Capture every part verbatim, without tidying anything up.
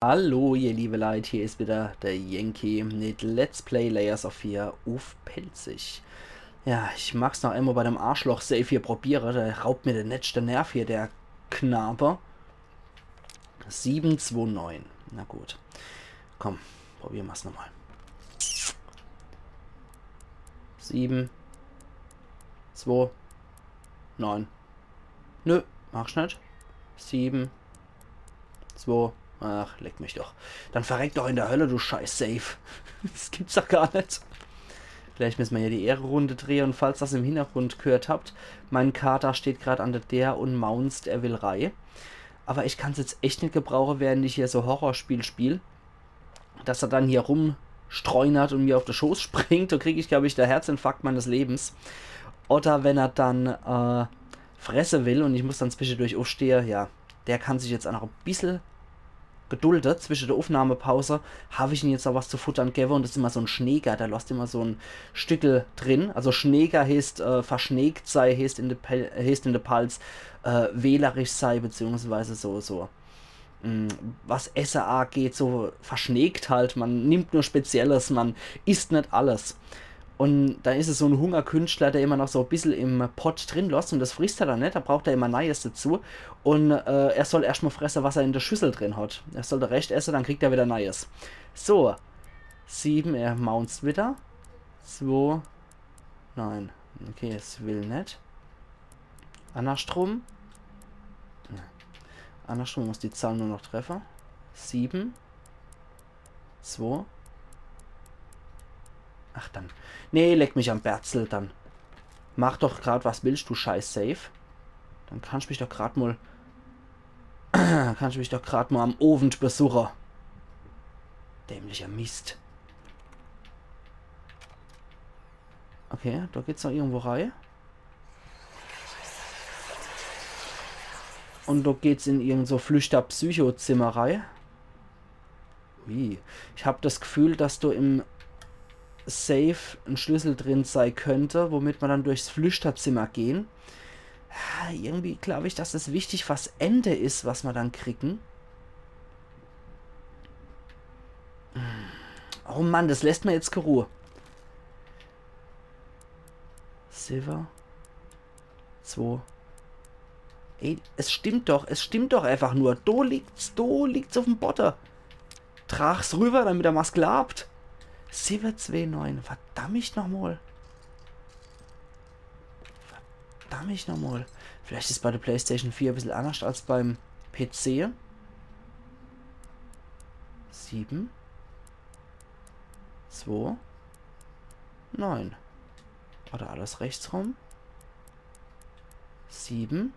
Hallo, ihr liebe Leit, hier is wieder der Yankee mit Let's Play Layers of Fear uff Pälzisch. Ja, ich mag's noch emol bei dem Arschloch-Safe hier probiere, der raubt mir de letschte Nerv hier, der Knabe. Sieben zwei neun. Na gut. Komm, probiere mer's nochmol. Sieben, zwei, neun. Nö, mach ich net. Sieben, zwei. Ach, leck mich doch. Dann verreck doch in der Hölle, du scheiß Safe. Das gibt's doch gar net. Gleich müsse mer hier die Ehrenrunde drehe und falls ihr das im Hintergrund gehört habt, mein Kater steht grad an der Deer und maunzt, er will rei. Aber ich kann's jetzt echt net gebrauche, während ich hier so Horrorspiel spiel, dass er dann hier rumstreunert und mir auf de Schoß springt, do krieg ich, glaub ich, de Herzinfarkt meines Lebens. Oder wenn er dann äh, fresse will und ich muss dann zwischendurch uffstehe, ja, der kann sich jetzt ach noch e bissel gedulde. Zwische de Uffnahmepause hab ich ihm jetzt ach was zu futtern gewwe und das is immer so en Schneeger, der losst immer so en Stückel drin. Also Schneeger heeßt, äh, verschneegt sei, heeßt in de, Pel- heeßt in de Palz äh, wählerisch sei, beziehungsweise so, so mm, was Esse ageht, so verschneegt halt. Man nimmt nur Spezielles, man isst net alles. Und dann is es so en Hungerkünstler, der immer noch so e bissel im Pott drin losst und das frisst er dann net, da braucht er immer Neies dazu. Und äh, er soll erscht mol fresse, was er in de Schüssel drin hat. Er soll de Rescht esse, dann kriegt er wieder Neies. So, sieben, er maunzt wieder. Zwei, nein. Okay, es will net. Annerschtrum. Annerschtrum muss die Zahl nur noch treffe. Sieben. Zwei. Ach dann. Nee, leck mich am Berzel dann. Mach doch grad, was willst du, scheiß Safe. Dann kannst mich doch grad mol. Kannst mich doch grad mol am Owend besuche. Dämlicher Mist. Okay, do geht's noch irgendwo rei. Und do geht's in irgend so Flüchter-Psycho-Zimmer rei. Ui. Ich hab das Gefühl, dass do im Safe en Schlüssel drin sei könnt, womit mer dann durchs Flüchterzimmer gehn. Ah, irgendwie glaub ich, dass das wichtig fürs Ende is, was mer dann kriegen. Oh Mann, das lässt mer jetzt kä Ruh. Silver. Zwo. Ey, es stimmt doch, es stimmt doch einfach nur. Do liegt's, do liegt's uff'm Bodde. Trag's rüber, damit er mal's glaabt. Siwwe zwee neun. Verdammt nochmol. Verdammt nochmol. Vielleicht is bei der PlayStation vier e bissel annerscht als beim P C. Siwwe. Zwo. Neun. Oder alles rechts rum? Siwwe.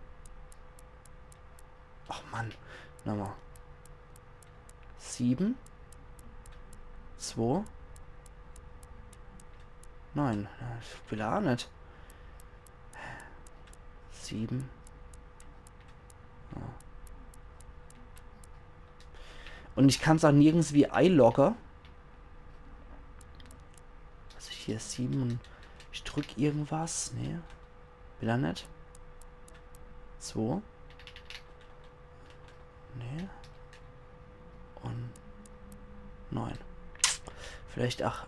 Ach Mann. Nochmol. Siwwe. Zwo. Neun. Ja, ich will ach net. Siwwe. Ja. Und ich kann's ach nirgends wie eilogge. Also hier siwwe und ich drück irgendwas. Nee. Will er net. Zwo. Nee. Und neun. Vielleicht ach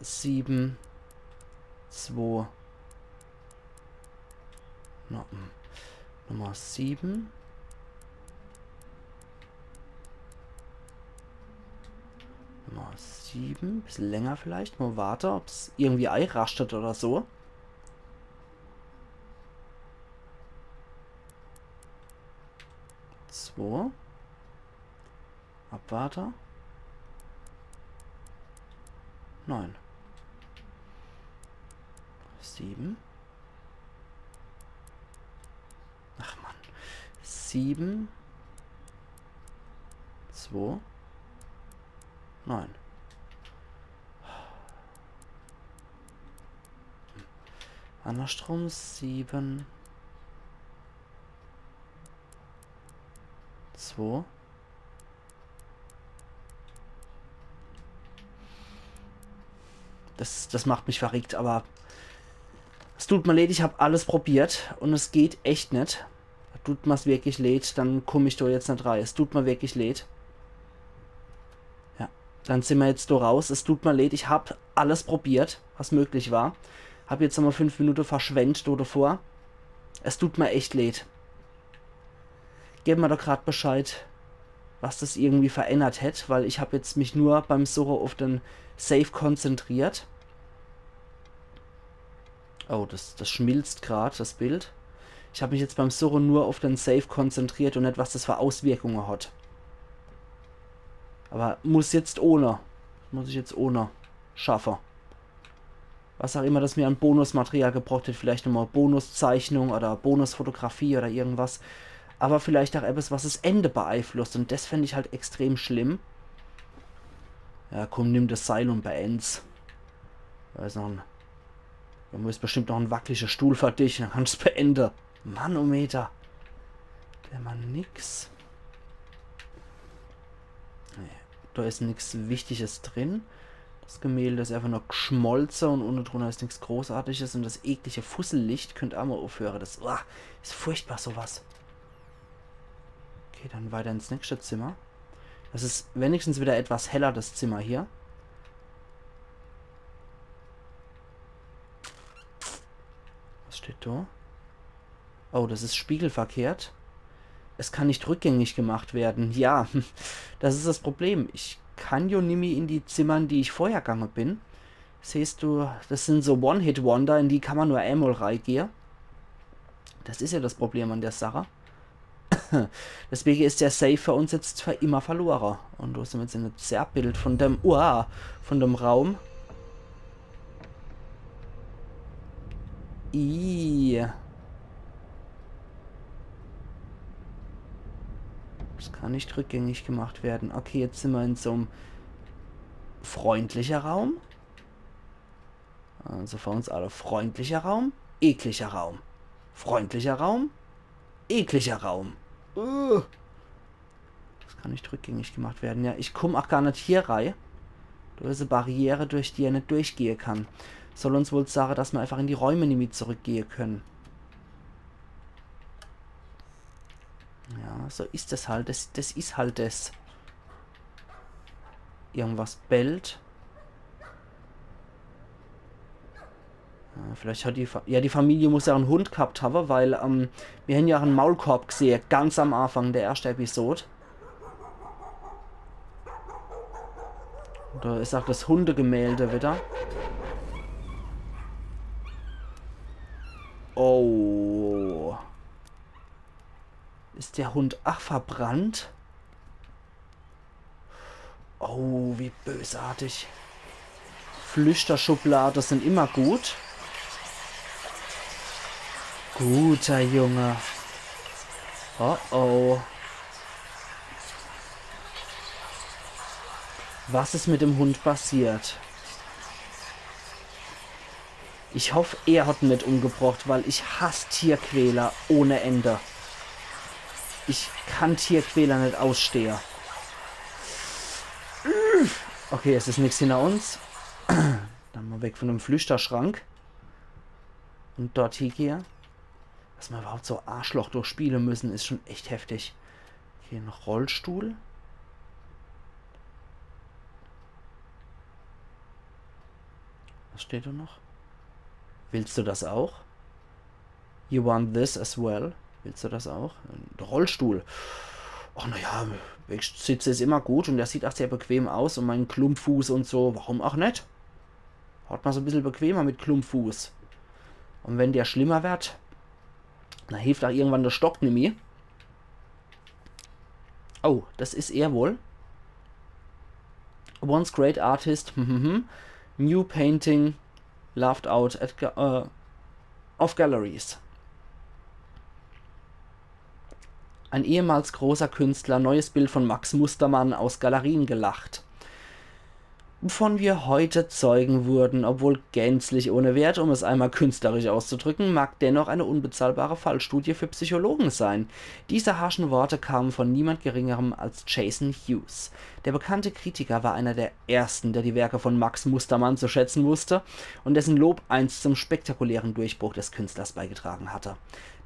siwwe, zwo. No, hm. Nummer siwwe. Nummer siwwe. Bissel länger vielleicht. Mol warte, ob's irgendwie eiraschtet oder so. Zwo. Abwarte. Neun. Siwwe. Ach Mann. Siwwe. Zwo. Neun. Annerschtrum, siwwe. Zwo. Das, das macht mich verrickt, aber es tut mer leed, ich hab alles probiert und es geht echt net. Tut mer's wirklich leed, dann kumm ich do jetzt net rei. Es tut mer wirklich leed. Dann sin mer jetzt do raus. Es tut mer leed, ich hab alles probiert, was möglich war. Hab jetzt nochmol fünf Minute verschwendt do devor. Es tut mer echt leed. Geb mer doch grad Bescheid, was das irgendwie verännert hätt, weil ich hab jetzt mich nur beim Suche uff den Save konzentriert. Oh, das, das schmilzt grad, das Bild. Ich hab mich jetzt beim Suche nur uff den Save konzentriert un net, was das für Auswirkunge hat. Aber muss jetzt ohne. Muss ich jetzt ohne schaffe. Was auch immer das mir an Bonusmaterial gebraucht hätt, vielleicht nochmol Bonuszeichnung oder Bonusfotografie oder irgendwas. Aber vielleicht auch etwas, was das Ende beeinflusst. Un das fänd ich halt extrem schlimm. Ja, komm, nimm das Seil un beend's. Da is noch en, irgendwo is bestimmt noch en wacklicher Stuhl für dich, dann kannst beende. Manometer. Der Mann nix. Nee, da is nix Wichtiges drin. Das Gemälde is einfach nur geschmolze un unne drunner is nix Großartiges un das eklige Fussellicht könnt aa mol uffhöre. Das, uah, is furchtbar, sowas. Okay, dann weiter ins nächste Zimmer. Das is wenigstens wieder etwas heller, das Zimmer hier. Was steht da? Oh, das is spiegelverkehrt. Es kann nicht rückgängig gemacht werden. Ja, das is das Problem. Ich kann jo nimmi in die Zimmern, die ich vorher gange bin. Siehst du, das sin so One-Hit-Wonder, in die kann man nur emol reigehe. Das is ja das Problem an der Sache. Deswege is der Save für uns jetzt für immer verlore. Un do sin mer jetzt in e Zerrbild von dem, uah, von dem Raum. Ih. Das kann nicht rückgängig gemacht werden. Okay, jetzt sin mer in so'm freundlicher Raum. Also für uns alle freundlicher Raum, ekliger Raum. Freundlicher Raum, ekliger Raum. Äh. Das kann nicht rückgängig gemacht werden. Ja, ich komm aa gar net hier rei. Da is e Barriere, durch die er net durchgehe kann. Soll uns wohl sage, dass mer einfach in die Räume nimmi zurückgehe können. Ja, so is es halt. Das, das is halt das. Irgendwas bellt. Ja, vielleicht hat die Fa-, ja, die Familie muss ja en Hund gehabt hawwe, weil, ähm, mir hän ja en Maulkorb gesehe, ganz am Anfang der ersten Episode. Da is aa das Hundegemälde wieder. Oh. Is der Hund aa verbrannt? Oh, wie bösartig. Flüsterschublade sin immer gut. Guter Junge. Oh oh. Was is mit dem Hund passiert? Ich hoff, er hat en net umgebrocht, weil ich hass Tierquäler ohne Ende. Ich kann Tierquäler net ausstehe. Okay, es is nix hinter uns. Dann mol weg von dem Flüsterschrank. Un dort hiegehe. Dass mer überhaupt so Arschloch durchspiele müssen, is schon echt heftig. Hier en Rollstuhl. Was steht da noch? Willst du das auch? You want this as well? Willst du das auch? En Rollstuhl. Ach naja, ich sitze is immer gut un der sieht aa sehr bequem aus un mein Klumpfuß un so, warum aa net? Hat mer so e bissel bequemer mit Klumpfuß. Un wenn der schlimmer werd, dann hilft aa irgendwann der Stock nimmi. Oh, das is er wohl. Once great artist, hm, hm, hm. New painting, laughed out at ga-, äh, of galleries. Ein ehemals großer Künstler, neues Bild von Max Mustermann, aus Galerien gelacht. Wovon wir heute Zeugen wurden, obwohl gänzlich ohne Wert, um es einmal künstlerisch auszudrücken, mag dennoch eine unbezahlbare Fallstudie für Psychologen sein. Diese harschen Worte kamen von niemand Geringerem als Jason Hughes. Der bekannte Kritiker war einer der ersten, der die Werke von Max Mustermann zu schätzen wusste und dessen Lob einst zum spektakulären Durchbruch des Künstlers beigetragen hatte.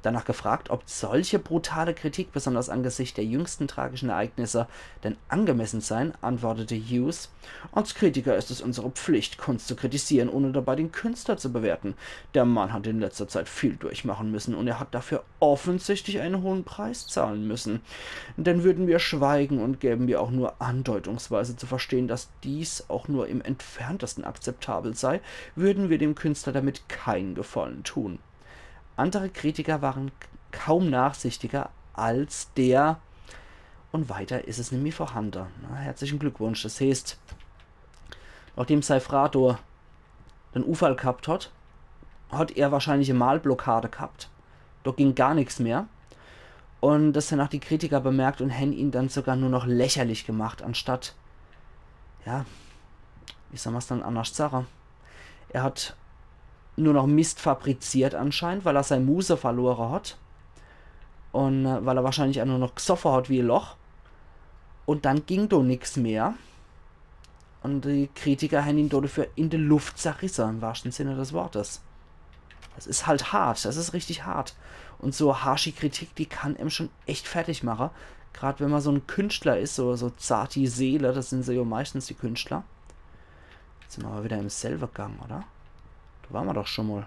Danach gefragt, ob solche brutale Kritik, besonders angesichts der jüngsten tragischen Ereignisse, denn angemessen sei, antwortete Hughes: „Als Kritiker ist es unsere Pflicht, Kunst zu kritisieren, ohne dabei den Künstler zu bewerten. Der Mann hat in letzter Zeit viel durchmachen müssen und er hat dafür offensichtlich einen hohen Preis zahlen müssen. Denn würden wir schweigen und gäben wir auch nur andeutungsweise zu verstehen, dass dies auch nur im entferntesten akzeptabel sei, würden wir dem Künstler damit keinen Gefallen tun.“ Andere Kritiker waren k-, kaum nachsichtiger als der. Und weiter is es nimmi vorhande. Na, herzlichen Glückwunsch. Das heeßt, nachdem sei Fraa do den Ufall gehabt hat, hat er wahrscheinlich e Magenblockade gehabt. Do ging gar nix mehr. Und das han auch die Kritiker bemerkt und han ihn dann sogar nur noch lächerlich gemacht, anstatt, ja, wie soll man's dann annerscht sage? Er hat nur noch Mist fabriziert anscheinend, weil er sei Muse verlore hat. Und, äh, weil er wahrscheinlich auch nur noch gsoffe hat wie e Loch. Und dann ging do nix mehr. Und die Kritiker han ihn do dafür in de Luft zerrisse, im wahrsten Sinne des Wortes. Das is halt hart, das is richtig hart. Und so harschi Kritik, die kann em schon echt fertig mache. Grad wenn man so en Künstler is, so, so zart die Seele, das sin se jo meistens die Künstler. Jetzt sin mer aber wieder im selwe Gang, oder? Do ware mer doch schon mal.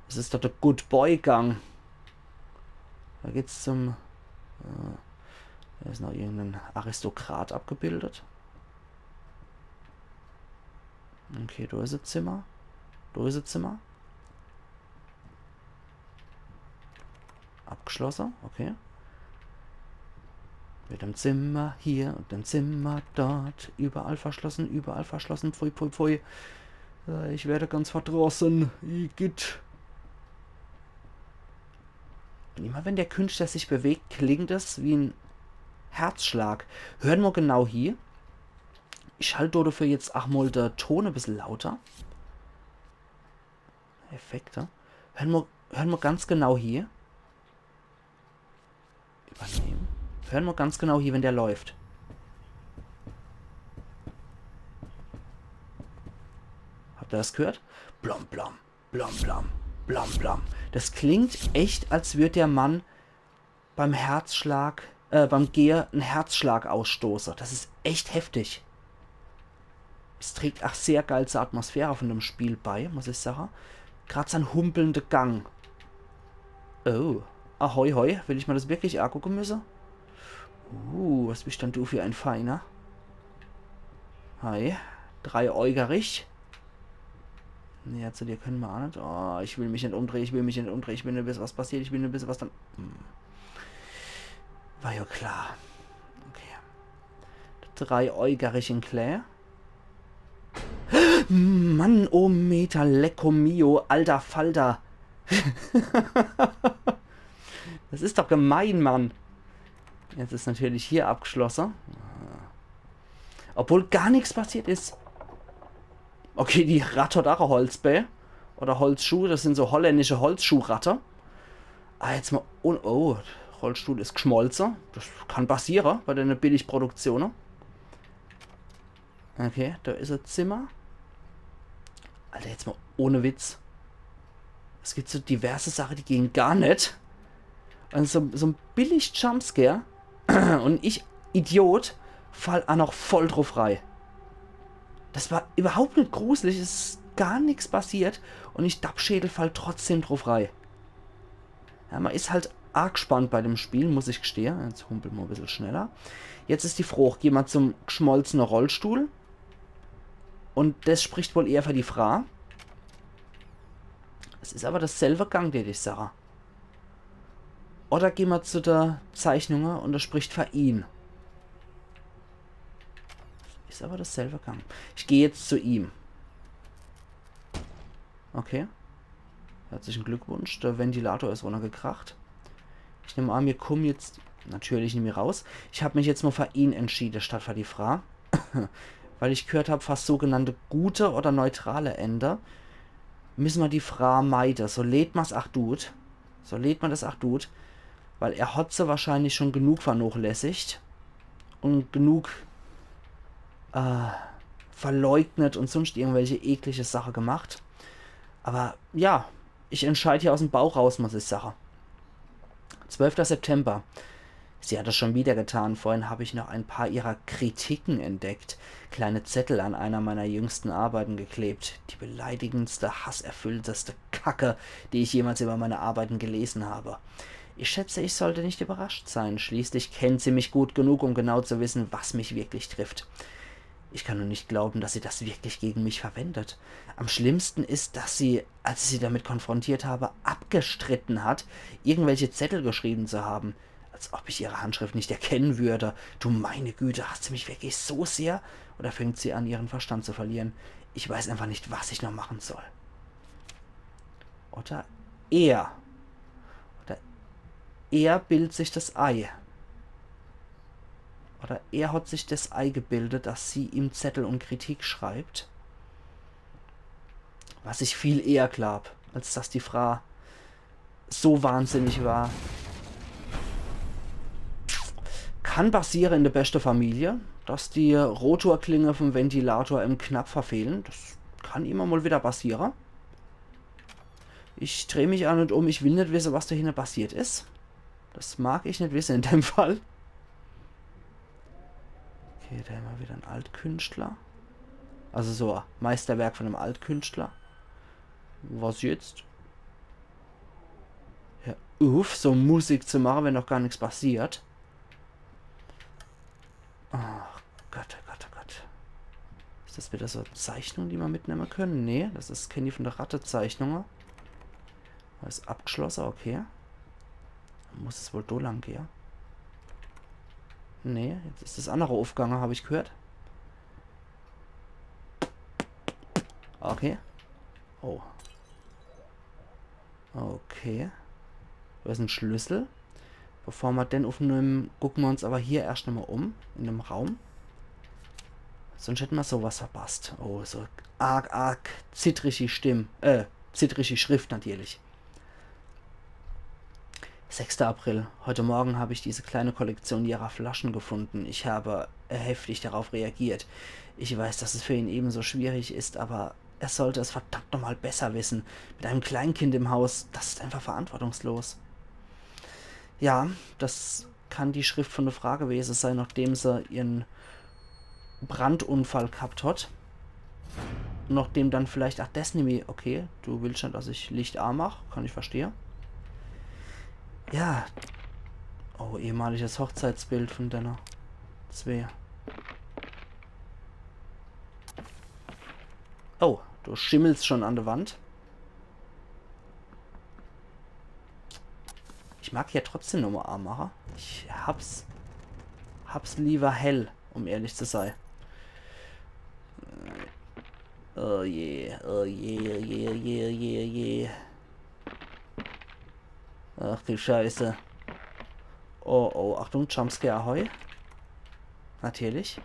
Das is doch der Good Boy Gang. Da geht's zum, äh, da is noch irgendein Aristokrat abgebildet. Okay, do is e Zimmer. Do is e Zimmer. Abgeschlosse, okay. Mit dem Zimmer hier und dem Zimmer dort. Überall verschlossen, überall verschlossen. Pfui, pfui, pfui. Äh, ich werde ganz verdrossen. Igitt. Und immer wenn der Künstler sich bewegt, klingt es wie en Herzschlag. Hör mo genau hie. Ich schalt dafür jetzt auch mal de Ton e bissel lauter. Effekte. Hör mo, hör mo ganz genau hie. Übernehmen. Hör mo ganz genau hie, wenn der läuft. Habt ihr das gehört? Blom, blom, blom, blom, blom, blom. Das klingt echt, als würd der Mann beim Herzschlag, äh, beim Gehe en Herzschlag ausstoße. Das is echt heftig. Es trägt ach sehr geil zur Atmosphäre von dem Spiel bei, muss ich sage. Grad sein humpelnde Gang. Oh. Ahoi, hoi. Will ich mir das wirklich angucke müsse? Uh, was bist dann du für ein Feiner? Hi. Dreiäugerig. Näher zu dir können wir auch nicht. Oh, ich will mich nicht umdrehen, ich will mich nicht umdrehen, ich will nicht wissen, was passiert, ich will nicht wissen, was dann. Hm. War ja klar. Okay. Dreiäugerig in Claire. Mann, oh Meter, lecko mio, alter Falter. Das is doch gemein, Mann. Jetzt is natürlich hier abgeschlosse. Obwohl gar nix passiert is. Okay, die Ratt hat auch e Holzbää. Oder Holzschuh, das sin so holländische Holzschuhratte. Ah, jetzt mo un-, oh, Rollstuhl is gschmolze. Das kann passiere bei dene Billigproduktione. Okay, do is e Zimmer. Alter, jetzt mo ohne Witz. Es gibt so diverse Sache, die gehen gar net. Un so, so en billig Jumpscare. Un ich, Idiot, fall a noch voll druff rei. Das war überhaupt net gruselig, es is gar nix passiert. Un ich Dappschädel fall trotzdem druff rei. Ja, man is halt arg gspannt bei dem Spiel, muss ich gstehe. Jetzt humpel ma e bissel schneller. Jetzt is die Froch, geh ma zum gschmolzene Rollstuhl. Un das spricht wohl eher für die Fraa. Es is aber dasselbe Gang, der dich sage. Oder geh ma zu der Zeichnunge un das spricht für ihn. Is aber dasselbe Gang. Ich geh jetzt zu ihm. Okay. Herzlichen Glückwunsch, der Ventilator is runnergekracht. Ich nehm an, mir kummen jetzt natürlich nimmi raus. Ich hab mich jetzt nur für ihn entschiede, statt für die Fraa. Weil ich gehört hab, fürs sogenannte gute oder neutrale Ende müsse ma die Fraa meide. So leed ma's ach dut. So leed ma das ach dut. Weil er hat se wahrscheinlich schon genug vernochlässigt. Un genug, äh, verleugnet un sonst irgendwelche eklige Sache gemacht. Aber ja, ich entscheid hier aus'm Bauch raus, muss ich sage. Zwölfter September. Sie hat es schon wieder getan. Vorhin habe ich noch ein paar ihrer Kritiken entdeckt. Kleine Zettel an einer meiner jüngsten Arbeiten geklebt. Die beleidigendste, hasserfüllteste Kacke, die ich jemals über meine Arbeiten gelesen habe. Ich schätze, ich sollte nicht überrascht sein. Schließlich kennt sie mich gut genug, um genau zu wissen, was mich wirklich trifft. Ich kann nur nicht glauben, dass sie das wirklich gegen mich verwendet. Am schlimmsten ist, dass sie, als ich sie damit konfrontiert habe, abgestritten hat, irgendwelche Zettel geschrieben zu haben. Als ob ich ihre Handschrift nicht erkennen würde. Du meine Güte, hasst du mich wirklich so sehr? Oder fängt sie an, ihren Verstand zu verlieren? Ich weiß einfach nicht, was ich noch machen soll. Oder er. Oder er bildet sich das ei. Oder er hat sich das ei gebildet, dass sie ihm Zettel und Kritik schreibt. Was ich viel eher glaub, als dass die Frau so wahnsinnig war. Kann passiere in der beste Familie, dass die Rotorklinge vom Ventilator em knapp verfehlen. Das kann immer mal wieder passiere. Ich dreh mich aa net um, ich will net wisse, was dahinne passiert is. Das mag ich net wisse in dem Fall. Okay, da hämmer wieder en Altkünstler. Also so e Meisterwerk von em Altkünstler. Was jetzt? Hör uff, so Musik zu mache, wenn noch gar nix passiert. Ach Gott, oh Gott, oh Gott. Is das wieder so e Zeichnung, die mer mitnemme könne? Nee, das is kenni von der Ratte Zeichnunge. Is abgeschlosse, okay. Muss es wohl do lang gehe. Nee, jetzt is das annere uffgange, hab ich gehört. Okay. Oh. Okay. Do is en Schlüssel. Bevor mer den uffnemme, gucke mer uns awwer hier erscht nochmol um, in dem Raum. Sonst hätte mer sowas verpasst. Oh, so arg, arg zittrige Stimm. Äh, zittrige Schrift natürlich. Sechster April. Heute Morgen habe ich diese kleine Kollektion ihrer Flaschen gefunden. Ich habe heftig darauf reagiert. Ich weiß, dass es für ihn ebenso schwierig ist, aber er sollte es verdammt nochmal besser wissen. Mit einem Kleinkind im Haus, das ist einfach verantwortungslos. Ja, das kann die Schrift von der Frau gewese sei, nachdem se ihren Brandunfall gehabt hat. Und nachdem dann vielleicht, ach, das nämlich, okay, du willst schon, dass ich Licht anmach, kann ich verstehe. Ja. Oh, ehemaliges Hochzeitsbild von denne zwee. Oh, du schimmelst schon an der Wand. Ich mag hier trotzdem nochmol anmache. Ich hab's, hab's lieber hell, um ehrlich zu sei. Oh je, oh je, oh je, oh je, oh je, oh je. Ach du Scheiße. Oh, oh, Achtung, Jumpscare, ahoi. Natürlich.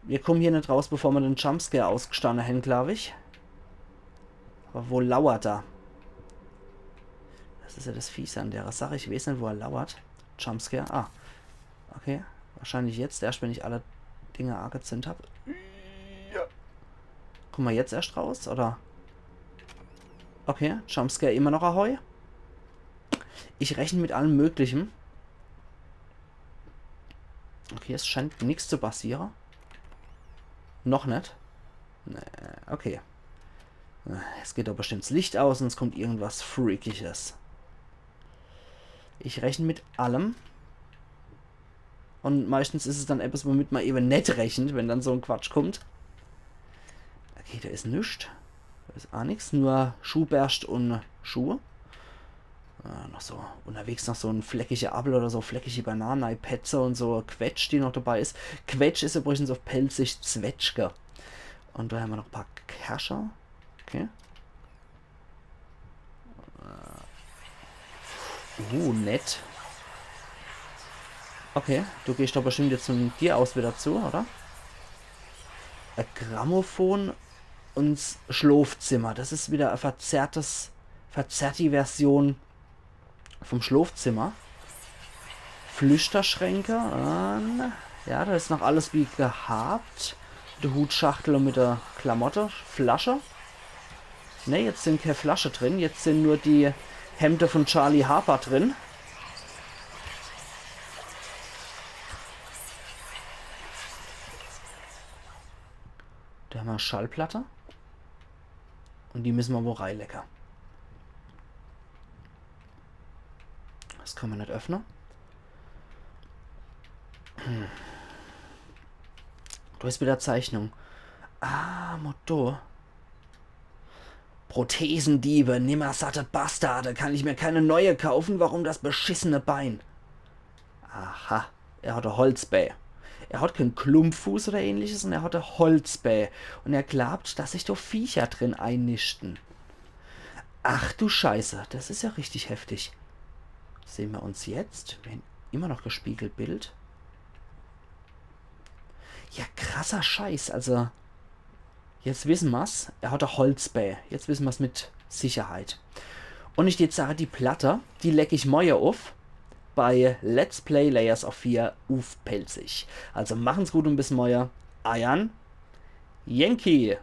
Mir kommen hier net raus, bevor mer den Jumpscare ausgestanden hän, glaub ich. Aber wo lauert er? Das is ja das Fiese an der Sache. Ich weiß net, wo er lauert. Jumpscare. Ah. Okay. Wahrscheinlich jetzt erscht, wenn ich alle Dinge angezündet hab. Ja. Kommen mer jetzt erscht raus, oder? Okay, Jumpscare immer noch ahoi. Ich rechne mit allem Möglichen. Okay, es scheint nix zu passiere. Noch net. Nee, okay. Es geht doch bestimmt 's Licht aus und es kommt irgendwas Freakisches. Ich rechne mit allem. Und meistens is es dann etwas, womit mer eben net rechnet, wenn dann so en Quatsch kommt. Okay, do is nix. Do is aa nix, nur Schuhberscht und Schuhe. Äh, noch so unterwegs noch so en fleckige Appel oder so fleckige Banane, Petze und so Quetsch, die noch dabei is. Quetsch is übrigens auf Pälzisch Zwetschge. Und do hämmer noch e paar Kercher. Okay. Äh. Uh, nett. Okay, du gehst doch bestimmt jetzt von dir aus wieder zu, oder? E Grammophon und 's Schlofzimmer. Das is wieder e verzerrtes, verzerrti Version vom Schlofzimmer. Flüsterschränke. Ähm, ja, do is noch alles wie gehabt. Mit der Hutschachtel und mit der Klamotte. Flasche. Ne, jetzt sin kee Flasche drin. Jetzt sin nur die Hemde von Charlie Harper drin. Do hammer Schallplatte. Un die misse mer wo reilecke. Das kann mer net öffne. Hm. Do is wieder Zeichnung. Ah, Motto. Prothesendiebe, nimmersatte Bastarde, kann ich mir keine neue kaufen? Warum das beschissene Bein? Aha, er hat e Holzbä. Er hat keen Klumpfuß oder ähnliches un er hat e Holzbä. Un er glaubt, dass sich do Viecher drin einnischte. Ach du Scheiße, das is ja richtig heftig. Sehn mer uns jetzt? Mer hän immer noch das Spiegelbild. Ja, krasser Scheiß, also. Jetzt wisse mer's. Er hat e Holzbä. Jetzt wisse mer's mit Sicherheit. Un ich würd sage, die Platte, die leck ich morje uff bei Let's Play Layers of Fear uff Pälzisch. Also machen's gut un bis morje. Eiern Yankee.